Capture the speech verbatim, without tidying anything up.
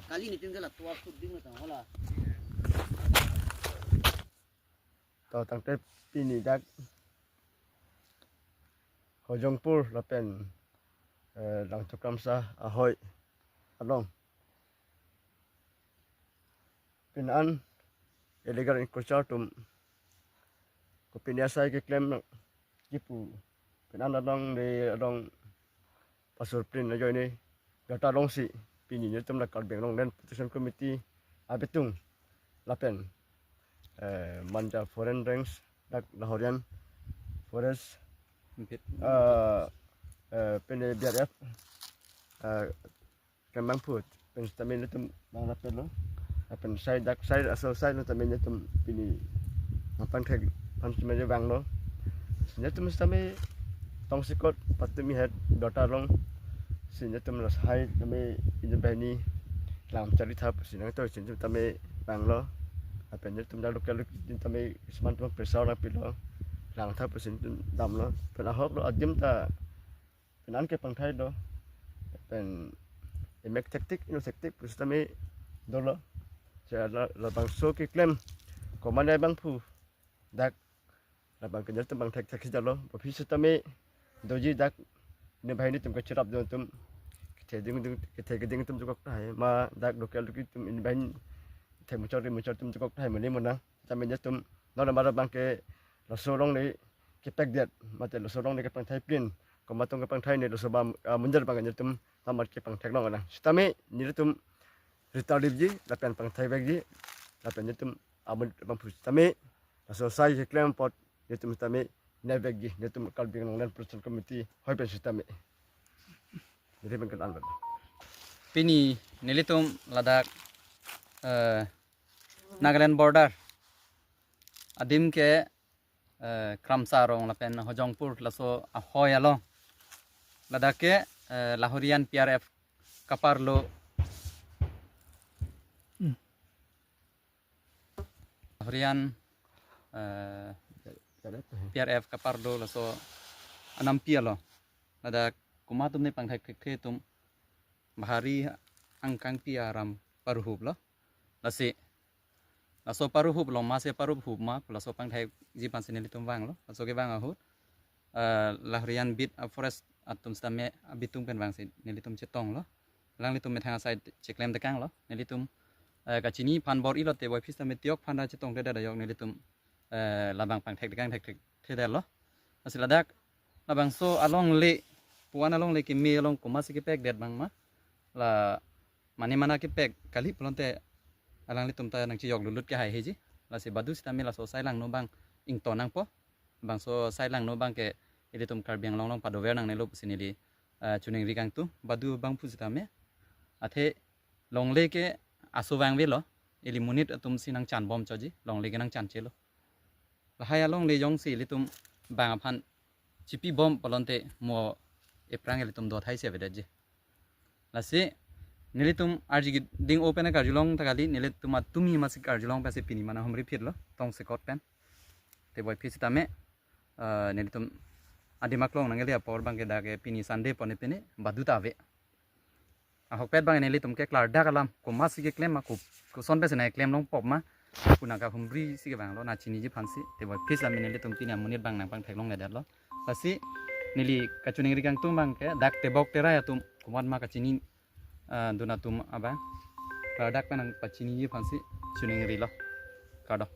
Kali nitin kala tuar suding na tang wala. To tangte pini dak Hojongpur lapen, eh, Langthukramsa ahoi along pini an illegal encroacher atum kopine asai keklem kipu pini an along de along pasur prin ajoine Dota alongsi pini nelitum la Karbi Anglong Land Protection Committee abitung lapen, eh, Manja Foreign Range dak Lahorian Forest, eh, eh, pene B R F, eh, kemang phut pen sitame nelitum bang rapet lo. Lapen sai dak sai aso sai lo tame nelitum pini apangthek aphan sitame vanglo. Nelitum sitame tongsekot patumi het Dota along si nelitum la sai tame inut banghini lang chari thap si nangtoi si nelitum tame vanglo. Lapen nelitum dak local local tame seman tum pressure nangpilo, lang thap si nelitum damlo. Pen ahok lo adim ta pini an kepangthai do. Pen emek thektik inut thektik pusitame dolo. Seta la, labangso keklem komane bangphu dak labang ke nelitum bang thekthek si dolo. Baphi sitame doji dak inut banghini atum kachirap dun atum kethe ding ding kethe keding atum chokok tahai ma dak local local atum inut banghini thek muchot ri muchot atum chokok tahai mane mona. Sitame nelitum non amar abang ke laso alongle kepekdet mate laso alongle kepangthai prin komat atum kepangthai ne laso bam, ah, munjar abang nelitum amat kepangthek long alang. Sitame nelitum ritar lipji lapen pangthai vekji lapen nelitum amun bangphu sitame laso sai keklem apot nelitum sitame ne vekji nelitum Karbi Anglong Land Protection Committee hoi pen sitame. Nelitum bang kelan bang. Pini nelitum ladak, eh, Nagaland border adim ke, eh, Kramsa arong lapen Hojongpur laso ahoi along. Ladak ke, eh, Lahorian P R F kaparlo. Hmm. Lahorian, eh, P R F kaparlo laso anampi along. Ladak komat atum ne pangthek thekthe atum bahari angkangpi aram paruhup lo. Lasi laso paruhup lo ma se paruhup ma laso pangthekji aphan si nelitum vanglo. Laso kevang ahut, eh, Lahorian beat, eh, forest atum sitame abitung pen vangsi nelitum chetonglo. Alanglitum methang asai cheklem tekanglo. Nelitum, eh, kachini aphan bor-ilo te boy phis tame tiok aphan ta chetongte dada yok nelitum, eh, labang pangthek tekang thekthedetlo. Lasi ladak labangso alongle, puan alongle keme along komatsi kepekdet bang ma la mane mana kepek kali pulote alanglitum ta nangchejok lutlut ke haiheji. Lasi badu sitame laso sai langno abang ington nangpo. Bangso sai langno abang ke ilitum Karbi Anglong along padover nangnelo pusi neli, eh, choningri kangtung. Badu bangphu sitame athe longle ke aso vangvelo, ili monit atum si nangchanbom choji, longle ke nangchanchelo. Lahai alongle jongsi ilitum bang aphan chipibom pulote mo ephrang ilitum dothai si avedetji. Lasi nelitum arji ding open karjulong ta kali, nelitum atumi masi karjulong pensi pini mana humri phitlo tongsekot pen. Te boy phis sitame, eh, nelitum adim aklong nangkele apor abang ke dak ke pini Sunday pone pini badu ta ave. Ahokpet abang nelitum ke klardak alam komatsi keklem ma ko, koson pensi nangklem longpo ma, kuna kahumri si kevanglo nang chiniji aphansi. Te boy phis sitame nelitum pini amonit abang nangpangtheklongledetlo. Lasi neli kachoningri kangtung abang ke dak tebok terai atum komat ma kachini, ah, dun atum abang klardak pen nangpachiniji aphansi choningrilo. Kardom.